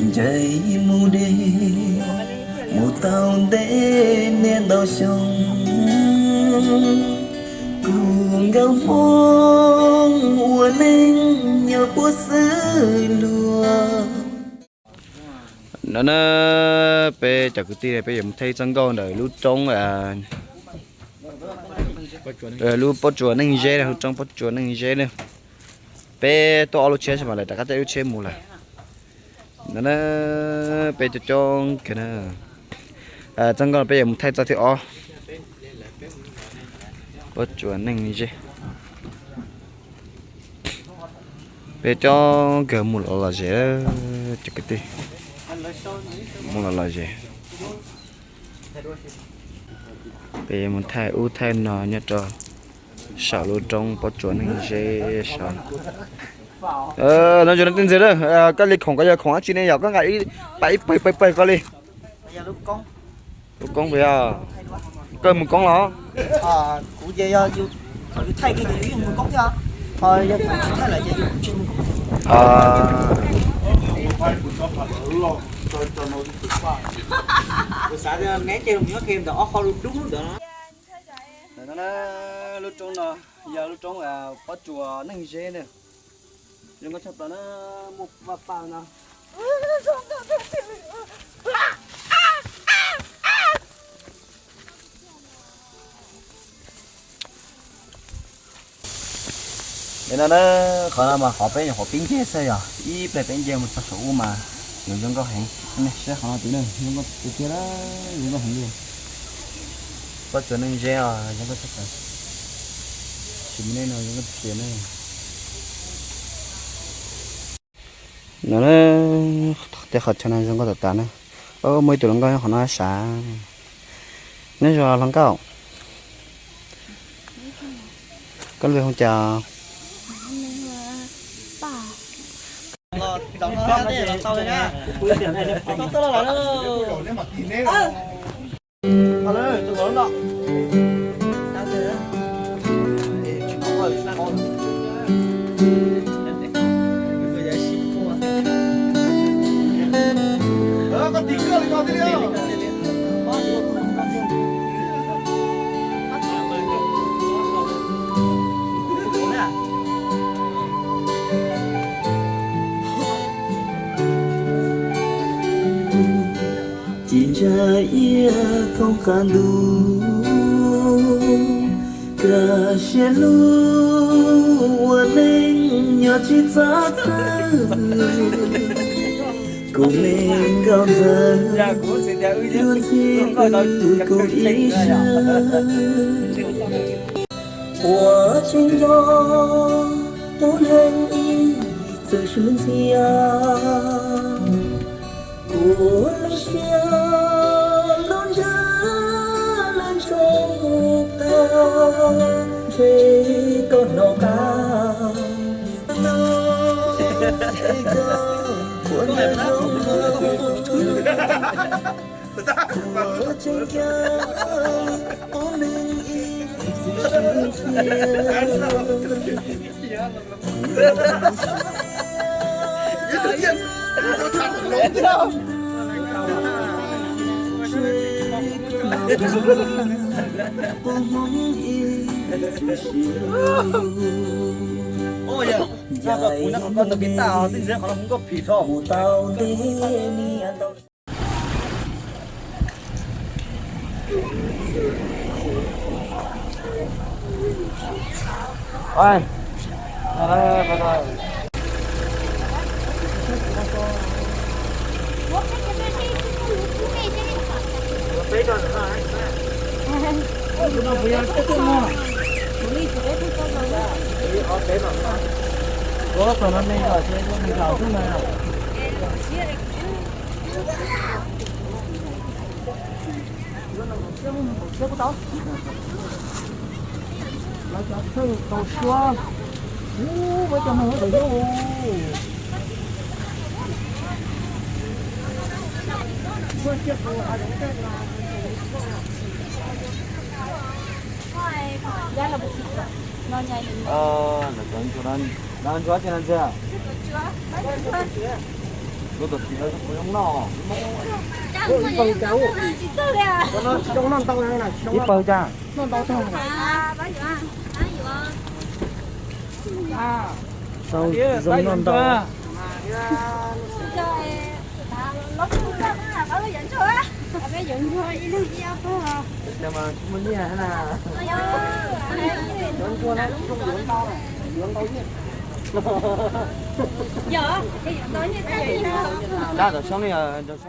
Ncaim mus deb, mus tau ntev niaj ntau xyoo, kuv nkauj Hmoob ua neej nyob puag xwb luag. No na, peb cov kwv tij peb yuav mus thaij txoj nkauj ntawm lub roob, lub pob tsuas Neej Zeb, lub roob pob tsuas Neej Zeb na. Peb tuaj ob lub tsheb mas lawv rov qab caij lub tsheb mus lawm. No na, peb coob coob kawg na. Txoj nkauj no peb yuav mus thaij txoj thib ob. Pob tsuas Neej Zeb. Peb coob kawg mus los lom zem, cov kwv tij. Mus los lom zem. Peb mus thaij ub thaij no nyob rau saum lub roob pob tsuas Neej Zeb saud. No zoo li tej ntxiv, koj li khoom koj yog khoom dab tsi ne yom? Koj nqa ib pas ib pawg pawg pawg koj li. Mus koob puas yog? Koj mus koob los? Lub roob no yog lub roob pob tsuas Neej Zeb na. Zoo nkauj tshaj plaws na, muaj vaj paj no. Qhov no na, qhov no mas qhov peb nyuam qhuav pib nce xwb yog ib pliag peb nce mus txog saum ub mas nws zoo nkauj heev. Nej saib qhov no twb zoo nkauj tiag tiag, zoo nkauj heev li. Pob tsuas Neej Zeb os, zoo nkauj tshaj plaws. Sim nej no zoo nkauj tiag tiag ne. No na, tej qhov chaw no zoo nkauj tas tas na. Muaj ib tug hluas nkauj nyob qhov no sav. Nyob zoo hluas nkauj. Koj lub npe hu cas? Ci ntsa iab thoob qab ntuj, kaj siab lug ua neej nyob tsis txhob txhawj. Kuv me nkauj ntxawm, yuav ntxhi pw kuv ib sab. Ua tseem nco tus neeg ib txwm swb ntxhias. Kuv lub siab lub ntshav lub ntshua tag, ntshe koj hnov qab no es koj ua neeg zoo. Ua tseem nco tus neeg ib txwm swb ntxhias. Mus tau ntev niaj ntau. Lawv cov thawj tau suab, ub, muab cov no lawm lauj. Ntsuag, ntsuag tias ntxiag. Ib pawg cas? Sau zoo noj ntau. Dab tom soob li os.